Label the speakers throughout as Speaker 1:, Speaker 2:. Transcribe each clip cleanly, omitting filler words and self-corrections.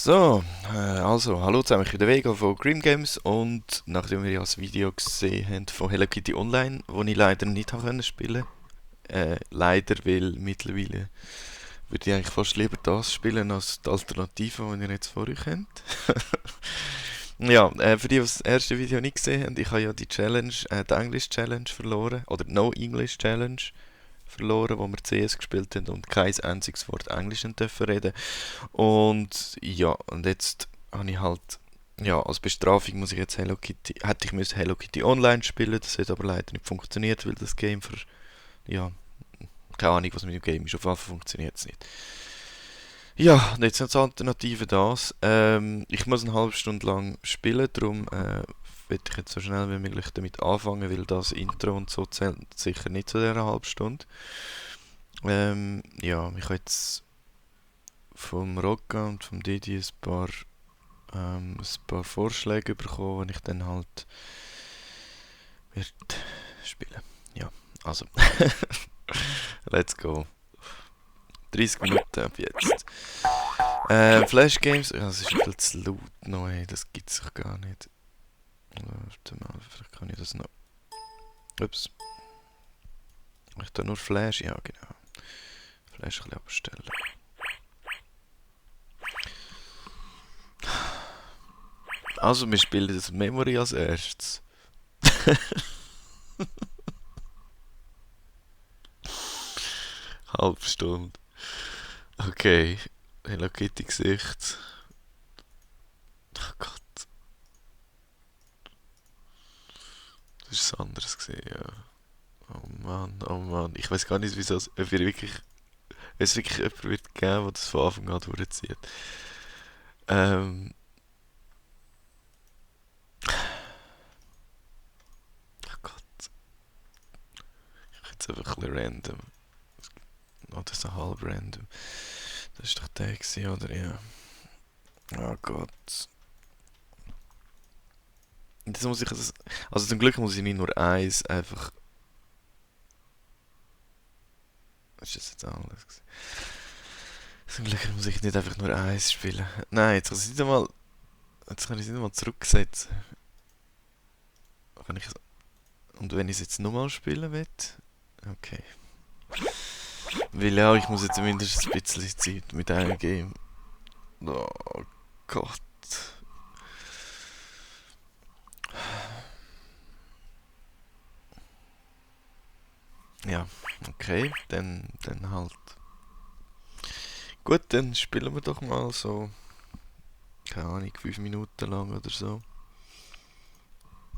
Speaker 1: So, hallo zusammen, ich bin der Vega von Games und nachdem wir ja das Video gesehen haben von Hello Kitty Online, wo ich leider nicht habe können spielen, leider, weil mittlerweile würde ich eigentlich fast lieber das spielen als die Alternative, die ihr jetzt vor euch habt. Ja, für die, die das erste Video nicht gesehen haben, ich habe ja die Challenge, die English Challenge verloren, oder No English Challenge verloren, wo wir CS gespielt haben und kein einziges Wort Englisch dürfen reden. Und ja, und jetzt habe ich halt, ja, als Bestrafung muss ich jetzt hätte ich müssen Hello Kitty Online spielen, das hat aber leider nicht funktioniert, weil das Game ja, keine Ahnung, was mit dem Game ist, auf jeden Fall funktioniert es nicht. Ja, und jetzt sind die Alternativen das. Ich muss eine halbe Stunde lang spielen, darum werde ich jetzt so schnell wie möglich damit anfangen, weil das Intro und so zählt sicher nicht zu dieser halben Stunde. Ja, ich habe jetzt vom Rocca und vom Didi ein paar Vorschläge bekommen, die ich dann halt werde spielen. Ja, also, let's go. 30 Minuten ab jetzt. Flash Games, ja, das ist ein bisschen zu laut noch, ey, das gibt's doch gar nicht. Warte mal, vielleicht kann ich das noch. Ups. Ich da nur Flash, ja genau. Flash ein bisschen abstellen. Also, wir spielen das Memory als erstes. Halbe Stunde. Okay. Hello Kitty Gesicht. Oh Gott. Das ist was anderes gesehen, ja. Oh Mann, oh Mann. Ich weiß gar nicht, wieso es wirklich jemand wird geben, der das von Anfang an durchzieht. Ähm. Oh Gott. Ich jetzt einfach ein bisschen random. Oder so halb random. Das ist doch der gewesen, oder? Ja. Oh Gott. Das muss ich, also zum Glück muss ich nicht nur eins einfach. Ist das jetzt alles gewesen? Zum Glück muss ich nicht einfach nur eins spielen. Nein, jetzt kann ich es nicht einmal. Jetzt kann ich es nicht einmal zurücksetzen. Kann ich es, und wenn ich es jetzt nochmal spielen will? Okay. Weil ja, ich muss jetzt mindestens ein bisschen Zeit mit einem Game. Oh Gott. Ja, okay, dann halt. Gut, dann spielen wir doch mal so, keine Ahnung, 5 Minuten lang oder so.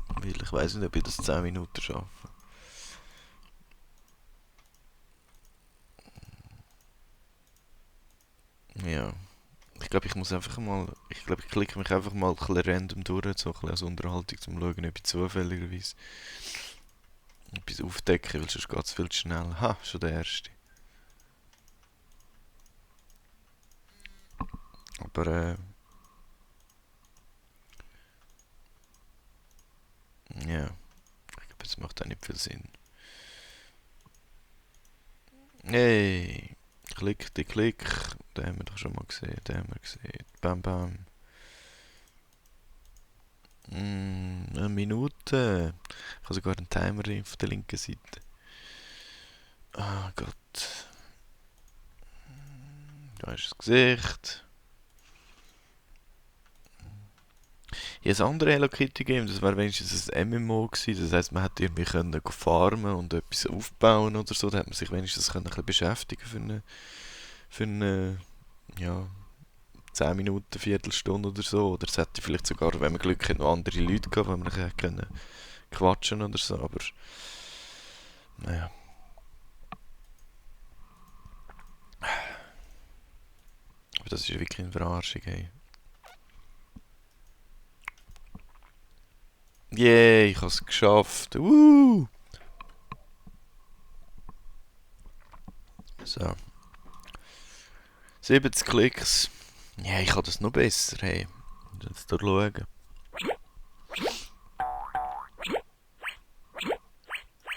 Speaker 1: Weil ich weiß nicht, ob ich das 10 Minuten schaffe. Ja. Ich glaube, ich muss einfach mal. Ich glaube, ich klicke mich einfach mal ein bisschen random durch, so ein bisschen als Unterhaltung, zum schauen, ob ich zufälligerweise etwas aufdecken, weil sonst geht es viel zu schnell. Ha, schon der erste. Aber, ja. Ich glaube, das macht auch nicht viel Sinn. Hey! Klick, die Klick. Den haben wir doch schon mal gesehen, den haben wir gesehen. Bam, bam. Eine Minute. Ich habe sogar einen Timer auf der linken Seite. Ah Gott. Da ist das Gesicht. Ja, das andere Hello Kitty Game, das wäre wenigstens ein MMO gewesen. Das heisst, man hätte irgendwie können farmen und etwas aufbauen oder so. Da hätte man sich wenigstens können ein bisschen beschäftigen für eine, ja, 10 Minuten, Viertelstunde oder so. Oder es hätte vielleicht sogar, wenn man Glück hat, noch andere Leute gehabt, wenn man hätte können quatschen oder so. Aber, naja. Aber das ist ja wirklich eine Verarschung, hey. Yay, ich habe es geschafft. So. 70 Klicks. Ja, ich habe das noch besser, hey. Jetzt hier schauen.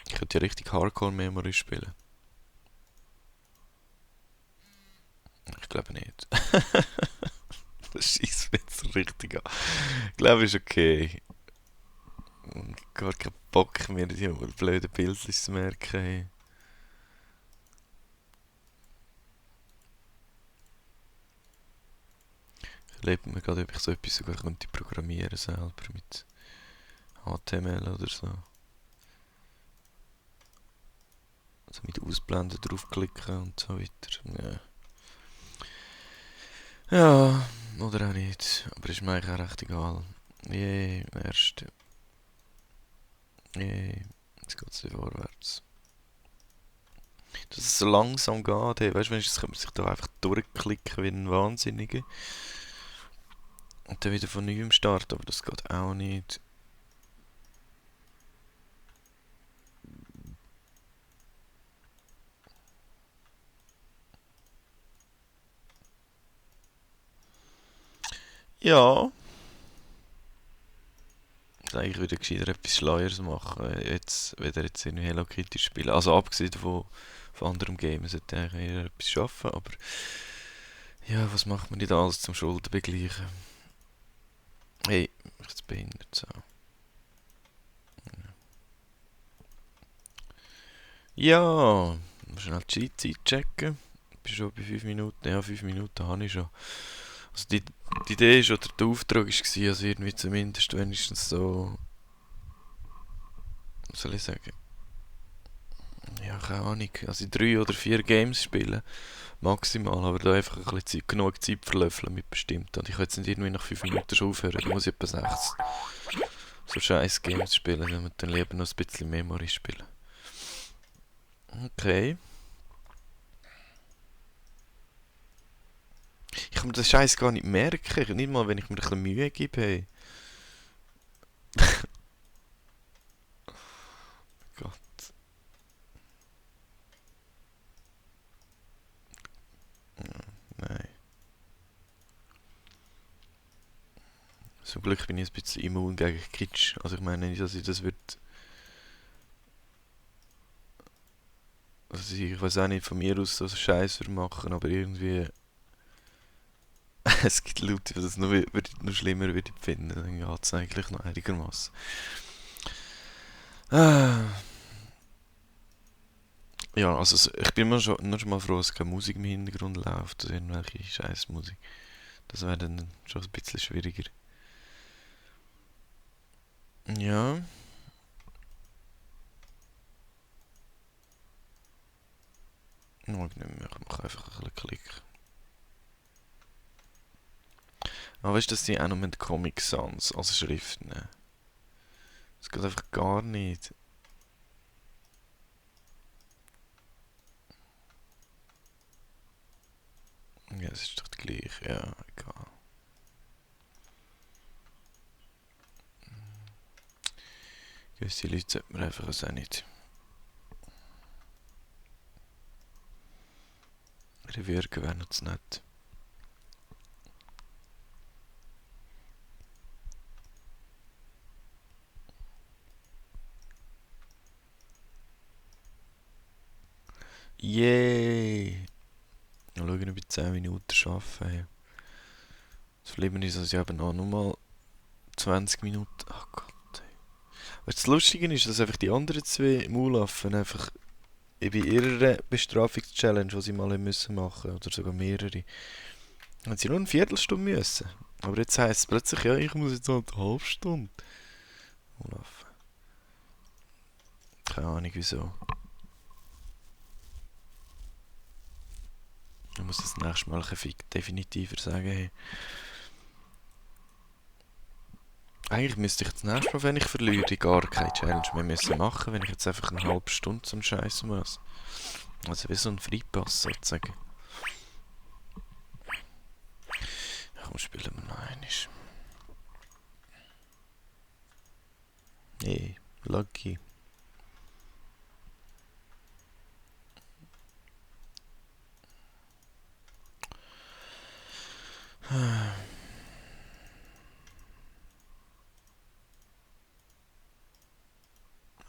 Speaker 1: Ich könnte ja richtig Hardcore-Memory spielen. Ich glaube nicht. Das ist glaube, ist okay. Gar keinen Bock mehr, die blöden Bildchen zu merken. Hey. Ich lebe mir gerade, ob ich so etwas sogar könnte programmieren selber mit HTML oder so. Also mit Ausblenden draufklicken und so weiter. Ja, oder auch nicht. Aber ist mir eigentlich auch recht egal. Yay, erste. Yay, jetzt geht es vorwärts. Dass es so langsam geht, hey, weißt du, könnte man sich da einfach durchklicken wie ein Wahnsinniger. Und dann wieder von neuem starten, aber das geht auch nicht. Ja. Eigentlich würde ich gescheiter etwas Schleuers machen. Jetzt, weder jetzt in Hello Kitty spielen. Also abgesehen von anderen Games sollte ich eigentlich eher etwas schaffen, aber ja, was macht man nicht alles zum Schulden begleichen? Hey, ich bin jetzt behindert so. Ja, schnell die Zeit checken. Ich bin schon bei 5 Minuten. Ja, 5 Minuten habe ich schon. Also die Idee ist, oder der Auftrag war, also irgendwie zumindest wenigstens so, was soll ich sagen? Ja, keine Ahnung. Also 3 oder 4 Games spielen. Maximal, aber da einfach ein bisschen genug Zeit verlöffeln mit bestimmt. Und ich kann jetzt nicht irgendwie nach 5 Minuten schon aufhören, da muss ich etwa 6 so scheiß Games spielen, dann muss dann lieber noch ein bisschen Memory spielen. Okay. Ich kann mir den Scheiß gar nicht merken, nicht mal wenn ich mir ein bisschen Mühe gebe. Hey. Gott. Nein. Zum Glück bin ich ein bisschen immun gegen Kitsch. Also ich meine nicht, dass ich das würde. Also ich weiß auch nicht von mir aus so Scheiß machen, aber irgendwie. Es gibt Leute, die das noch schlimmer würde finden. Dann geht es eigentlich noch einigermaßen. Ah. Ja, also ich bin nur schon mal froh, dass keine Musik im Hintergrund läuft, oder irgendwelche Scheißmusik. Das wäre dann schon ein bisschen schwieriger. Ja. Mag nicht mehr, ich mache einfach ein bisschen Klick. Aber weißt du, dass die auch noch mit Comic Sans als Schrift nehmen? Das geht einfach gar nicht. Ja, das ist doch gleich, ja, egal. Gewisse Leute sollte man einfach auch nicht rewürgen, wäre noch zu nett. Yay! Mal schauen, ob ich 10 Minuten schaffe. Das Leben ist also eben auch nochmal 20 Minuten. Ach Gott. Was das Lustige ist, dass einfach die anderen 2 Muulaffen einfach bei ihrer Bestrafungschallenge, die sie mal haben müssen machen, oder sogar mehrere, haben sie nur eine Viertelstunde müssen. Aber jetzt heisst es plötzlich, ja, ich muss jetzt halt eine halbe Stunde. Muulaffe. Keine Ahnung wieso. Ich muss das nächste Mal ein bisschen definitiver sagen. Hey. Eigentlich müsste ich das nächste Mal, wenn ich verliere, gar keine Challenge mehr müssen machen, wenn ich jetzt einfach eine halbe Stunde zum Scheißen muss. Also wie so ein Freipass sozusagen. Ja, komm, spielen wir noch einmal. Hey, lucky.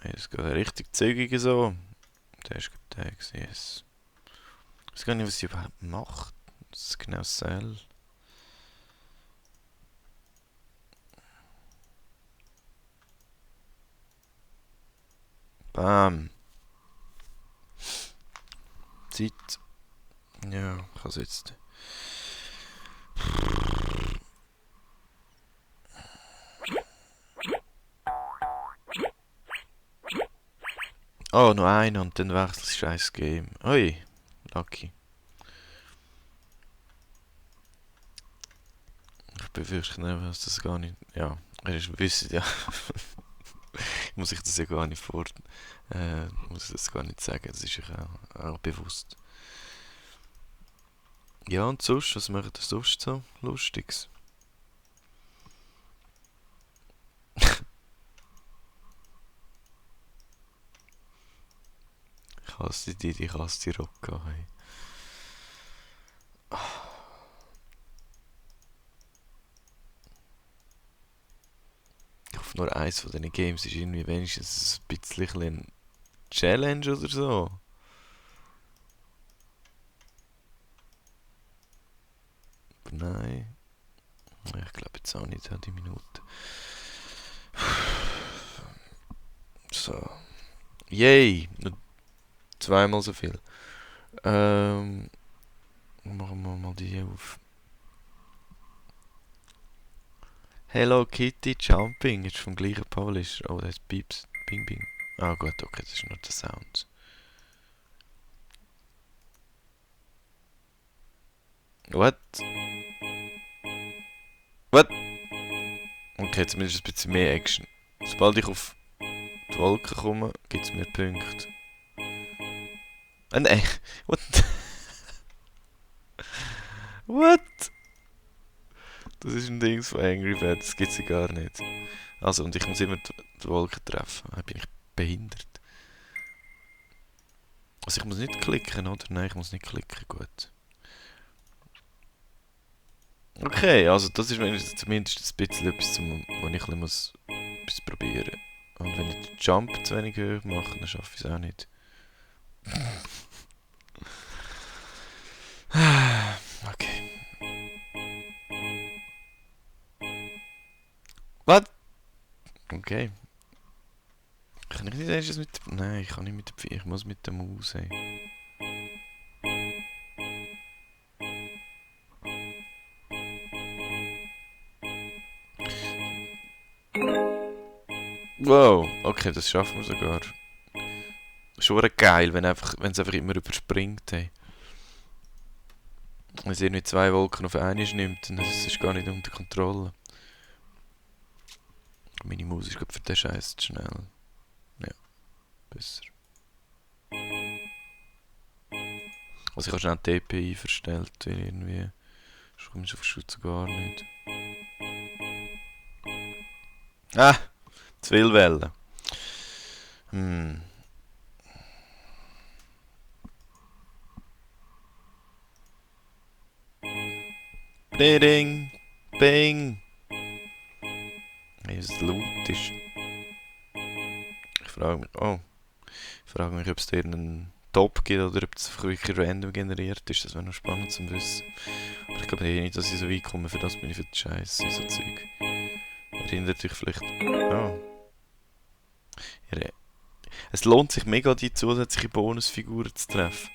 Speaker 1: Hey, das geht richtig zügig so. Der ist gut der yes. Ich weiß gar nicht, was sie überhaupt macht. Das ist genau Cell. Bam. Zeit. Ja, ich kann es jetzt. Oh, noch einer und dann wechselt das scheiß Game. Ui, lucky. Ich befürchte nicht, dass das gar nicht. Ja, ihr wisst ja. Muss ich das ja gar nicht muss ich das gar nicht sagen, das ist euch auch bewusst. Ja, und sonst, was macht ihr sonst so Lustiges? Ich hasse die Rocca, hey. Ich hoffe, nur eins von diesen Games ist irgendwie wenigstens ein bisschen ein Challenge oder so. Aber nein. Ich glaube jetzt auch nicht an die Minute. So. Yay! Nur zweimal so viel. Machen wir mal die auf. Hello Kitty Jumping ist vom gleichen Publisher. Oh, das heißt Beeps. Bing Bing. Ah gut, okay, das ist nur der Sound. What? What? Okay, zumindest ein bisschen mehr Action. Sobald ich auf die Wolken komme, gibt es mehr Punkte. Nein. What? What? Das ist ein Ding von Angry Birds, das gibt's ja gar nicht. Also, und ich muss immer die Wolken treffen. Bin ich behindert? Also, ich muss nicht klicken, oder? Nein, ich muss nicht klicken, gut. Okay, also das ist wenigstens zumindest ein bisschen etwas, wo ich ein bisschen etwas probieren muss. Und wenn ich den Jump zu wenig hoch mache, dann schaffe ich es auch nicht. Okay. Was? Okay. Kann ich nicht erst mit der... Nein, ich kann nicht mit der Pfeil. Ich muss mit der Maus sein. Wow, okay, das schaffen wir sogar. Schon geil, wenn es einfach immer überspringt. Hey. Wenn es irgendwie zwei Wolken auf eine nimmt, dann ist es gar nicht unter Kontrolle. Meine Maus ist gerade für den Scheiß zu schnell. Ja, besser. Also ich habe schnell DPI verstellt, weil irgendwie... Ich komme auf Schützen gar nicht. Ah! Zu viel Wellen. Ding! Bing! Hey, was laut ist. Ich frage mich... Oh. Ich frage mich, ob es da irgendeinen Top gibt oder ob es wirklich random generiert ist. Das wäre noch spannend zu wissen. Aber ich glaube nicht, dass ich so weit komme. Für das bin ich für den Scheiß. So Zeug. Erinnert euch vielleicht... Oh. Es lohnt sich mega, die zusätzliche Bonusfiguren zu treffen.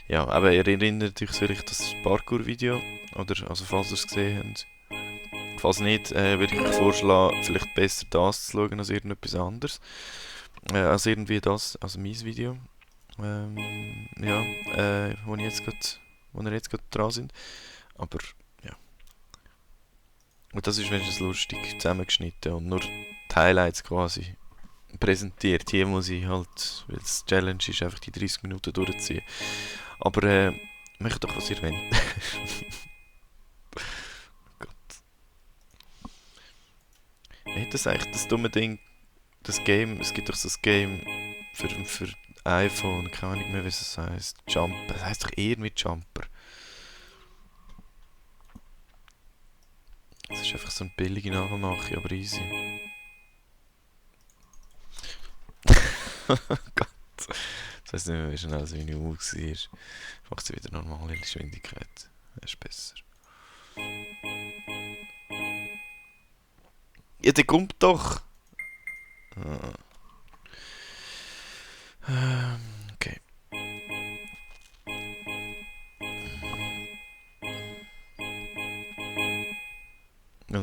Speaker 1: Ja, aber ihr erinnert euch vielleicht das Parkour-Video? Oder, also falls ihr es gesehen habt. Falls nicht, würde ich euch vorschlagen, vielleicht besser das zu schauen als irgendetwas anderes. Als irgendwie das, also mein Video. Ja, wo wir jetzt gerade dran sind. Aber, ja. Und das ist wenigstens lustig zusammengeschnitten und nur die Highlights quasi präsentiert. Hier muss ich halt, weil es Challenge ist, einfach die 30 Minuten durchziehen. Aber macht doch, was ihr wollt. Gott. Hat das eigentlich das dumme Ding, das Game, es gibt doch so ein Game für iPhone, keine Ahnung mehr, wie es heisst. Jumper, das heisst doch irgendwie Jumper. Das ist einfach so eine billige Nachmache, aber easy. Gott. Ich weiß nicht mehr, wie schnell so meine Uhr war. Macht sie wieder normale Geschwindigkeit. Das ist besser. Ja, der kommt doch! Ah.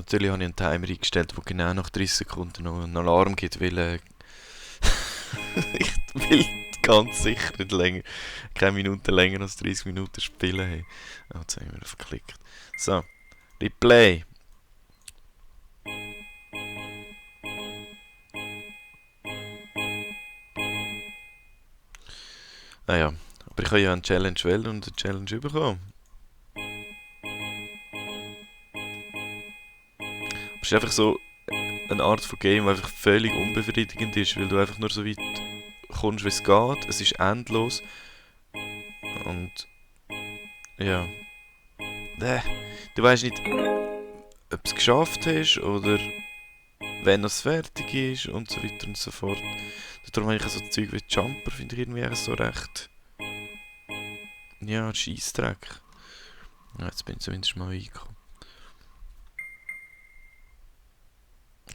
Speaker 1: natürlich habe ich einen Timer eingestellt, der genau nach 30 Sekunden noch einen Alarm gibt, weil ich will ganz sicher nicht länger, keine Minute länger als 30 Minuten spielen. Hey. Oh, jetzt habe ich wieder verklickt. So, Replay. Naja, aber ich habe ja eine Challenge wählen und eine Challenge bekommen. Es ist einfach so eine Art von Game, die einfach völlig unbefriedigend ist, weil du einfach nur so weit kommst, wie es geht. Es ist endlos. Und ja. Du weißt nicht, ob du es geschafft hast oder wenn es fertig ist und so weiter und so fort. Darum habe ich so Zeug wie Jumper, finde ich irgendwie so recht. Ja, Scheissdreck. Ja, jetzt bin ich zumindest mal reingekommen.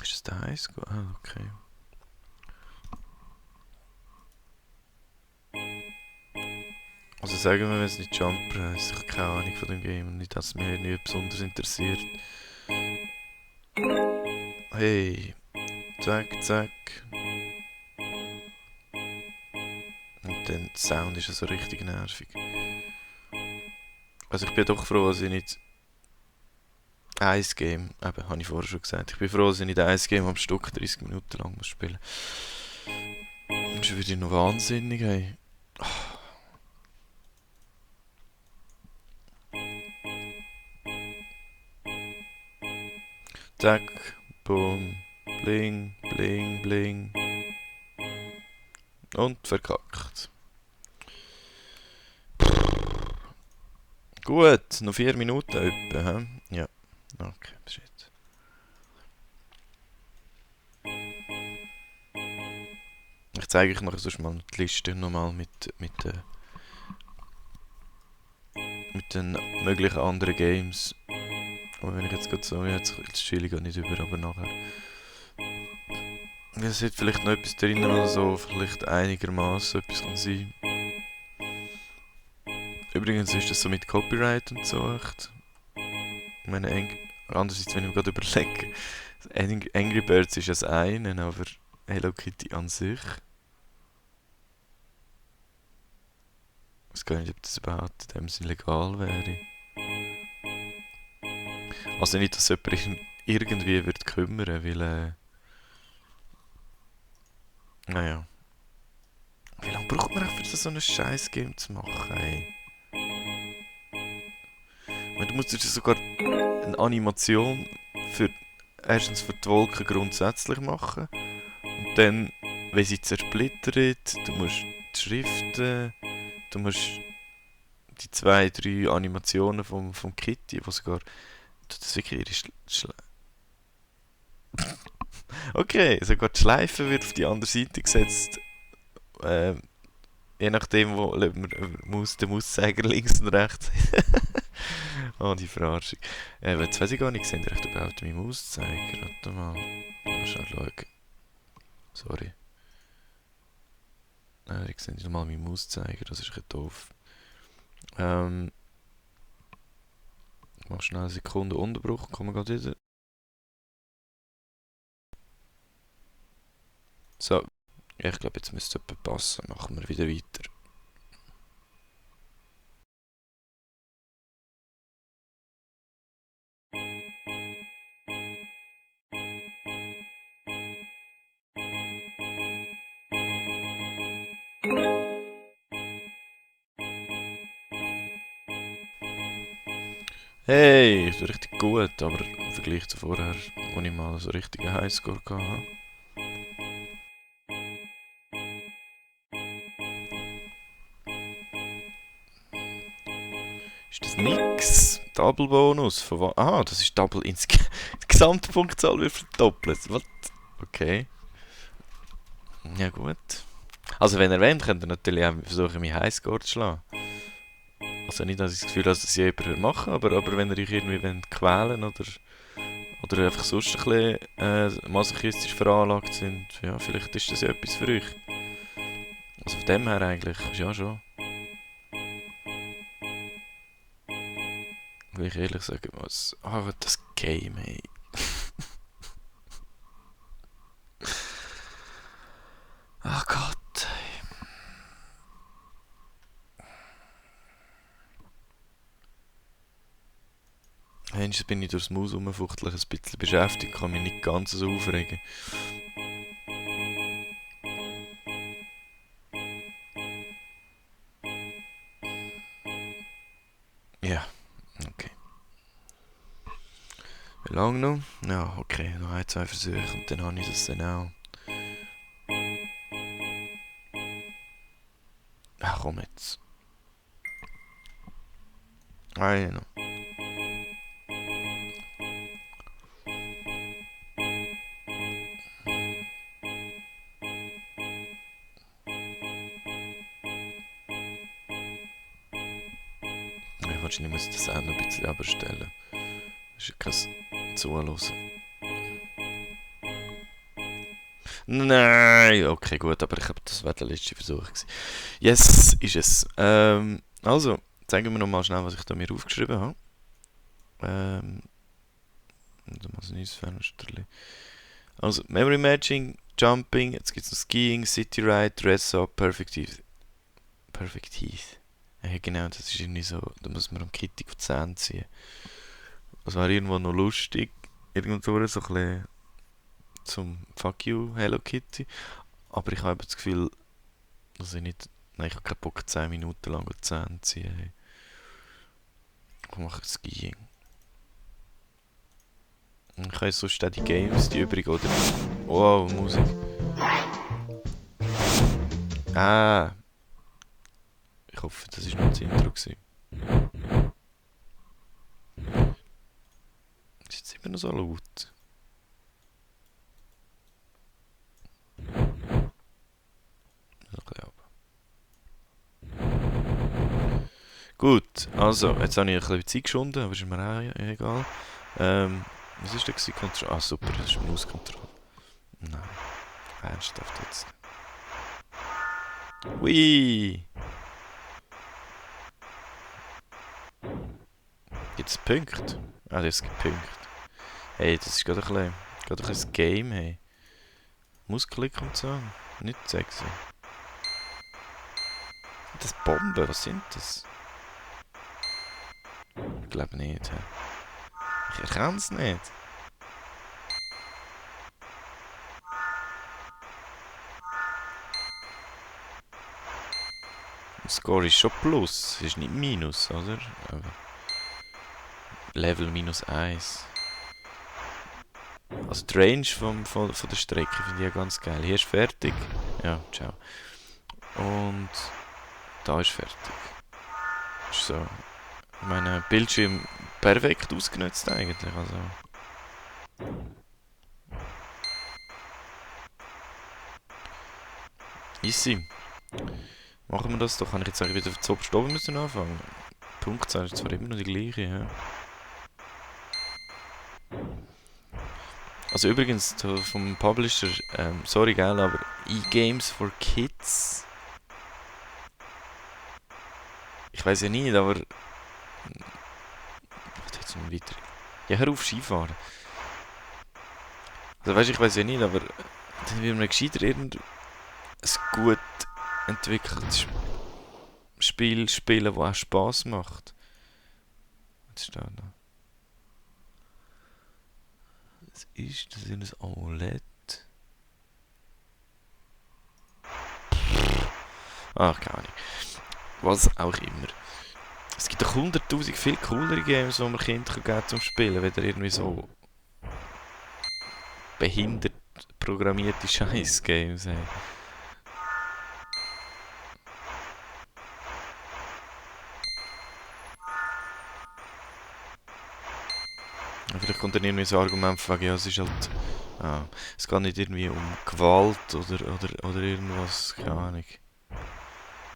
Speaker 1: Ist das der Highscore? Ah, okay. Also sagen wir, wenn es nicht Jumper heisst, ich habe keine Ahnung von dem Game und nicht, dass es mich irgendwie besonders interessiert. Hey, zack, zack. Und dann der Sound ist ja so richtig nervig. Also ich bin doch froh, dass ich nicht ein Game, eben, habe ich vorher schon gesagt, ich bin froh, dass ich nicht ein Game am Stück 30 Minuten lang muss spielen. Das würde ich noch wahnsinnig, ey. Zack, boom, bling, bling, bling. Und verkackt. Gut, noch 4 Minuten etwa, hä? Ja, okay, shit. Ich zeige euch nachher sonst mal die Liste nochmal mit den möglichen anderen Games. Aber wenn ich jetzt gerade so, jetzt chill ich gar nicht über, aber nachher. Es hat vielleicht noch etwas drin oder so, vielleicht einigermaßen etwas kann sein. Übrigens ist das so mit Copyright und so echt. Ich meine, andererseits, wenn ich mir gerade überlege, Angry Birds ist das eine, aber Hello Kitty an sich. Ich weiß gar nicht, ob das überhaupt in dem Sinne legal wäre. Also nicht, dass jemand irgendwie wird kümmern, weil naja. Wie lange braucht man eigentlich für so ein scheiß Game zu machen, ey? Du musst dir sogar eine Animation für erstens für die Wolken grundsätzlich machen und dann, wenn sie zersplittert, du musst die Schriften, du musst die 2, 3 Animationen vom Kitty, wo sogar das wirklich ihre okay, sogar die Schleife wird auf die andere Seite gesetzt. Äh, Je nachdem, wo der Mauszeiger links und rechts. Oh, die Verarschung. Jetzt weiß ich gar nicht, seht ihr echt überhaupt meinen Mauszeiger? Warte mal. Mal schauen. Sorry. Ich sehe nicht mal meinen Mauszeiger, das ist ein bisschen doof. Ich mache schnell eine Sekunde Unterbruch, kommen wir gerade wieder. So, ja, ich glaube, jetzt müsste es passen. Machen wir wieder weiter. Hey, ist richtig gut, aber im Vergleich zu vorher, wo ich mal so richtigen Highscore hatte. Ist das nix? Double Bonus? Von was? Ah, das ist Double die Gesamtpunktzahl wird verdoppelt. Was? Okay. Ja gut. Also wenn ihr wollt, könnt ihr natürlich auch versuchen, meinen Highscore zu schlagen. Also nicht, dass ich das Gefühl habe, dass das jemand machen würde, aber wenn ihr euch irgendwie quälen oder einfach sonst ein bisschen masochistisch veranlagt sind, ja, vielleicht ist das ja etwas für euch. Also von dem her eigentlich, ja schon. Will ich ehrlich sagen, was... Ah, das Game, hey. Mensch, bin ich durchs Maus rumfuchteln ein bisschen beschäftigt, kann mich nicht ganz so aufregen. Ja, okay. Wie lange noch? Ja, okay, noch ein, zwei Versuche und dann habe ich das dann auch. Ach komm jetzt. Eine noch. Ja, wahrscheinlich muss ich das auch noch ein bisschen abstellen. Das ist ja kein Zuhören. Nein! Okay, gut, aber ich glaube, das wäre der letzte Versuch gewesen. Yes, ist es. Also, zeigen wir nochmal schnell, was ich da mir aufgeschrieben habe. Also, neues Fenster. Also, Memory Matching, Jumping, jetzt gibt es noch Skiing, City Ride, Dress Up, Perfect Heath. Perfect Heath. Ja, genau, das ist irgendwie so, da muss man am Kitty auf die Zähne ziehen. Das wäre irgendwo noch lustig. Irgendwo so ein bisschen zum Fuck you, Hello Kitty. Aber ich habe das Gefühl, dass ich nicht. Nein, ich habe keinen Bock, 10 Minuten lang die Zähne zu ziehen. Hey. Ich mache Skiing. Ich habe jetzt sonst auch die Games, die übrigen, oder? Wow, Musik. Ah. Ich hoffe, das war noch das Intro gewesen. Ist jetzt immer noch so laut? Gut, also, jetzt habe ich ein bisschen Zeit geschunden, aber ist mir auch egal. Was ist das? Ah, super, das ist Mauskontrolle. Nein, ernsthaft jetzt. Ui! Gibt es Punkte? Ah, es gibt Punkte. Hey, das ist gerade ein bisschen Game, hey. Mausklick und so. Nicht sexy. Sind das Bomben? Was sind das? Ich glaube nicht, hey. Ich erkenne es nicht. Der Score ist schon Plus, ist nicht Minus, oder? Aber Level -1. Also die Range von der Strecke finde ich ja ganz geil. Hier ist fertig. Ja, ciao. Und da ist fertig. Ist so. Ich meine, Bildschirm perfekt ausgenutzt eigentlich. Also. Easy. Machen wir das doch. Kann ich jetzt eigentlich wieder auf Zob oben müssen anfangen? Die Punktzahl ist zwar immer noch die gleiche, ja. Also übrigens vom Publisher, sorry gell, aber E-Games for Kids. Ich weiß ja nicht, aber. Was jetzt noch weiter? Ja, hör auf Skifahren. Also weißt, ich weiß ja nicht, aber dann will man gescheiter ein gut entwickeltes Spiel spielen, das auch Spass macht. Was steht da? Was ist das? Ist ein OLED? Ach, keine Ahnung. Was auch immer. Es gibt doch 100'000 viel coolere Games, die man Kindern geben zum Spielen, wenn irgendwie so behindert programmierte Scheiß-Games haben. Vielleicht kommt dann irgendwie so ein Argument von, ja, es ist halt. Es geht nicht irgendwie um Gewalt oder irgendwas, keine Ahnung.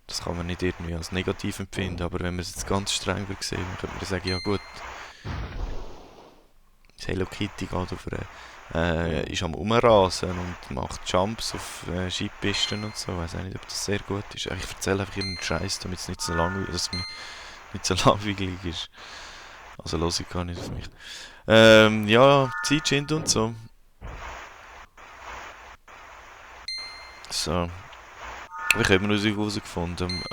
Speaker 1: Das kann man nicht irgendwie als negativ empfinden, aber wenn man es jetzt ganz streng würde sehen, dann könnte man sagen, ja gut, das Hello Kitty geht auf ist am Umrasen und macht Jumps auf Skipisten und so. Ich weiß auch nicht, ob das sehr gut ist. Ich erzähle einfach irgendeinen Scheiß, damit es nicht so nicht so langweilig ist. Also los ich gar nicht auf mich. Ja, Zeit schindet und so. So. Aber ich habe noch herausgefunden,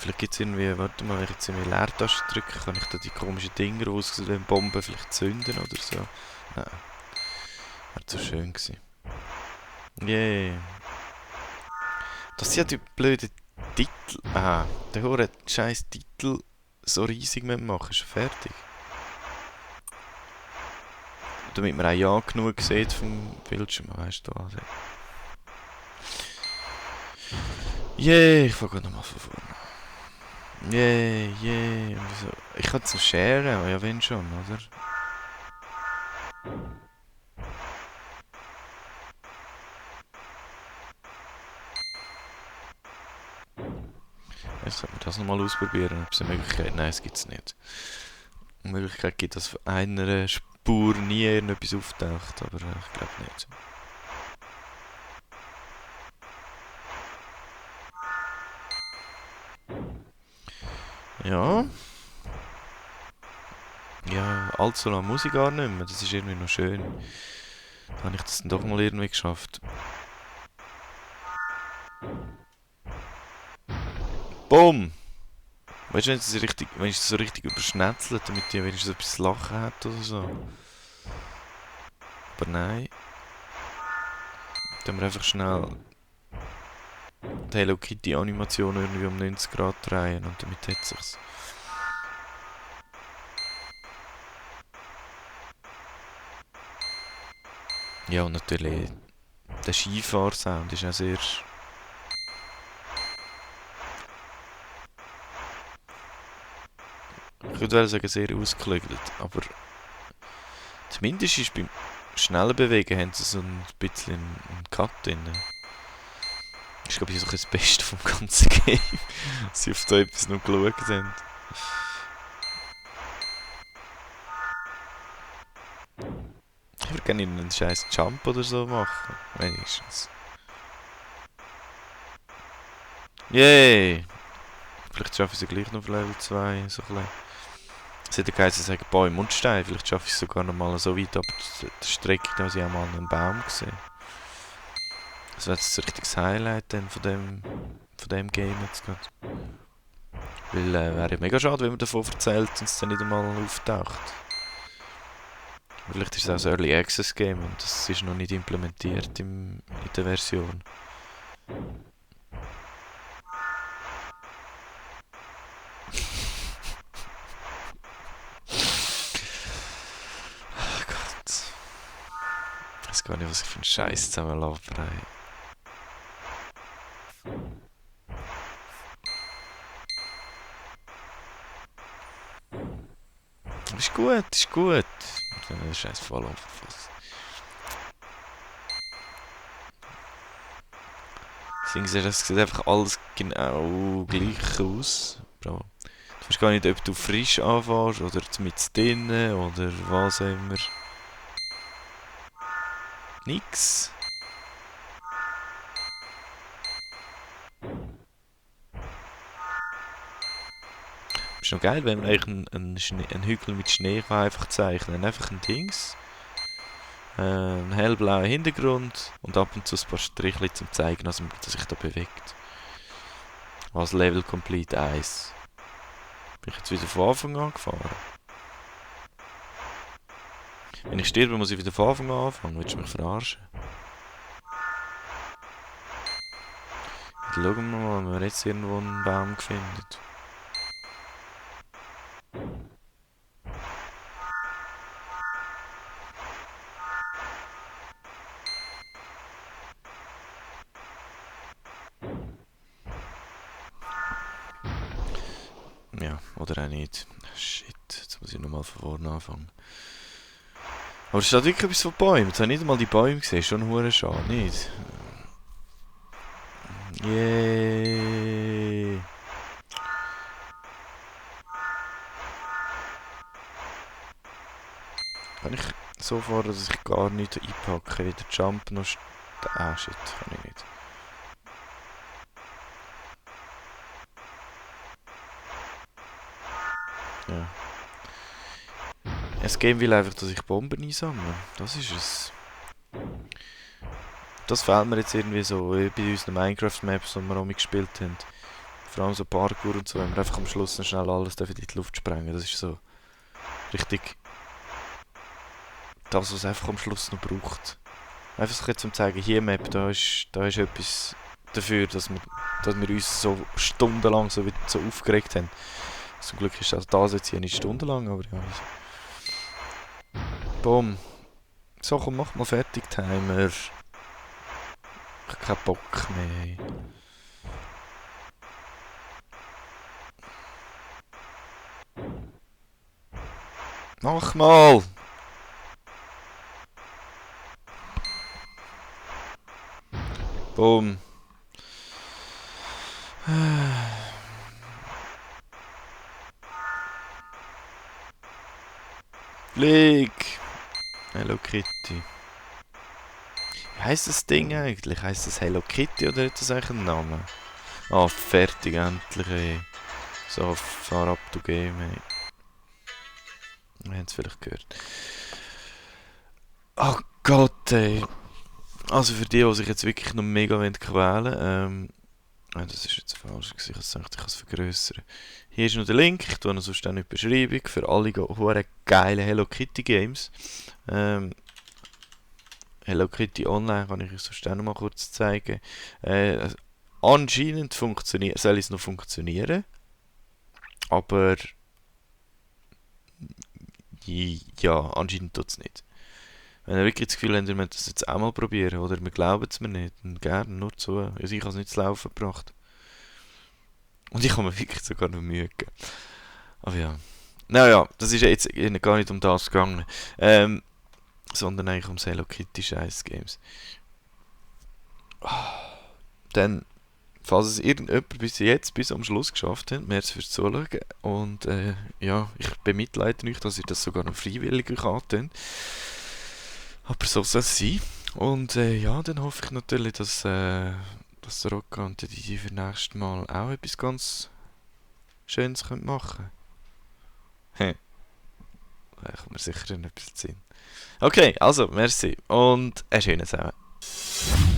Speaker 1: Vielleicht gibt es irgendwie, warte mal, wenn ich jetzt irgendwie Leertaste drücke, kann ich da die komischen Dinger, die aussehen wie Bomben, vielleicht zünden oder so. Nein, wäre zu schön gewesen. Yay. Das sind ja die blöden Titel. Ah, der Hure hat scheiß Titel so riesig machen, ist schon fertig. Damit man auch ja genug sieht vom Bildschirm, weißt du, also. Yay, ich fange nochmal von vorne. Yay, yay. Ich kann es noch sharen, ja wenn schon, oder? Jetzt sollten wir das nochmal ausprobieren, ob es eine Möglichkeit gibt. Nein, es gibt es nicht. Eine Möglichkeit gibt, dass von einer Spur nie irgendetwas auftaucht, aber ich glaube nicht. Ja. Ja, allzu lange muss ich gar nicht mehr. Das ist irgendwie noch schön. Da habe ich das dann doch mal irgendwie geschafft. Bumm! Weißt du, wenn ich es so richtig überschnetzelt, damit die wenigstens etwas zu lachen hat oder so. Aber nein. Dann wir einfach schnell die Hello Kitty Animation irgendwie um 90 Grad drehen und damit hat sich's. Ja, und natürlich der Skifahrsound ist auch sehr... Ich würde sagen, sehr ausgeklügelt, aber zumindest ist beim schnellen Bewegen haben sie so ein bisschen einen Cut drin. Das ist, glaube ich, so das Beste vom ganzen Game, dass sie auf so etwas noch geschaut haben. Ich würde gerne einen scheiß Jump oder so machen, wenigstens. Yay! Vielleicht schaffe ich es gleich noch auf Level 2, so ein bisschen. Es hätte geheißen, sagen Bäume und Steine. Vielleicht schaffe ich es sogar noch mal so weit ab der Strecke, dass ich auch mal einen Baum gesehen. Das wäre jetzt ein richtiges Highlight dann von dem Game jetzt gerade. Weil wäre ja mega schade, wenn man davon erzählt und es dann nicht einmal auftaucht. Vielleicht ist es auch ein Early Access Game und das ist noch nicht implementiert in der Version. Oh Gott. Ich weiß gar nicht, was ich für einen Scheiß zusammenlaufe. Ist gut, ist gut. Ich habe den Scheiß voll verfasst. Das sieht einfach alles genau gleich aus. Bro. Du weißt gar nicht, ob du frisch anfängst oder mit drinnen oder was auch immer. Nix. Ist noch geil, wenn man eigentlich einen Hügel mit Schnee kann einfach zeichnen. Einfach ein Dings. Ein hellblauer Hintergrund und ab und zu ein paar Striche zum zeigen, dass sich da bewegt. Als Level Complete 1. Bin ich jetzt wieder von Anfang an gefahren? Wenn ich sterbe, muss ich wieder von Anfang an anfangen. Willst du mich verarschen? Jetzt schauen wir mal, ob wir jetzt irgendwo einen Baum finden. Ja, oder auch nicht. Shit, jetzt muss ich nochmal von vorne anfangen. Aber es steht wirklich etwas von Bäumen. Jetzt habe ich nicht einmal die Bäume gesehen. Schon ein hoher Schade, nicht? Yay! Kann ich so fahren, dass ich gar nicht einpacke? Weder Jump noch... Ah, shit, kann ich nicht. Ja. Das Game will einfach, dass ich Bomben einsammle. Das ist es. Das fehlt mir jetzt irgendwie so bei unseren Minecraft-Maps, die wir auch mitgespielt haben. Vor allem so Parkour und so, wenn wir einfach am Schluss noch schnell alles in die Luft sprengen. Das ist so richtig das, was es einfach am Schluss noch braucht. Einfach so zum zeigen, hier Map, da ist etwas dafür, dass wir uns so stundenlang so aufgeregt haben. Zum Glück ist das jetzt hier nicht stundenlang, aber ja. Boom. So, komm, mach mal fertig, Timer. Ich hab keinen Bock mehr. Mach mal! Boom. Flieg! Hello Kitty. Wie heisst das Ding eigentlich? Heisst das Hello Kitty oder hat das eigentlich einen Namen? Ah, fertig, endlich, ey. So, fahr ab, du Game, ey. Wir haben es vielleicht gehört. Oh Gott, ey. Also für die sich jetzt wirklich noch mega quälen das ist jetzt falsch gewesen. Ich dachte, ich kann es vergrößern. Hier ist noch der Link, ich tue noch sonst auch in die Beschreibung für alle hure geile Hello Kitty Games. Hello Kitty Online kann ich euch sonst auch noch mal kurz zeigen. Anscheinend soll es noch funktionieren. Aber ja, anscheinend tut es nicht. Wenn ihr wirklich das Gefühl habt, ihr müsst das jetzt auch mal probieren oder wir glauben es mir nicht, dann gerne nur zu. Also ich habe es nicht zu laufen gebracht. Und ich habe mir wirklich sogar noch Mühe gegeben. Aber ja. Naja, das ist jetzt gar nicht um das gegangen. Sondern eigentlich um Hello Kitty Scheiß Games. Dann, falls es irgendjemand bis am Schluss geschafft hat, merci fürs Zuschauen. Und ja, ich bemitleide euch, dass ihr das sogar noch freiwillig euch antönt. Aber so soll es sein. Und ja, dann hoffe ich natürlich, dass der Rocca und die für nächstes Mal auch etwas ganz Schönes machen können. Da kommt mir sicher in etwas Sinn. Okay, also, merci und einen schönen Abend.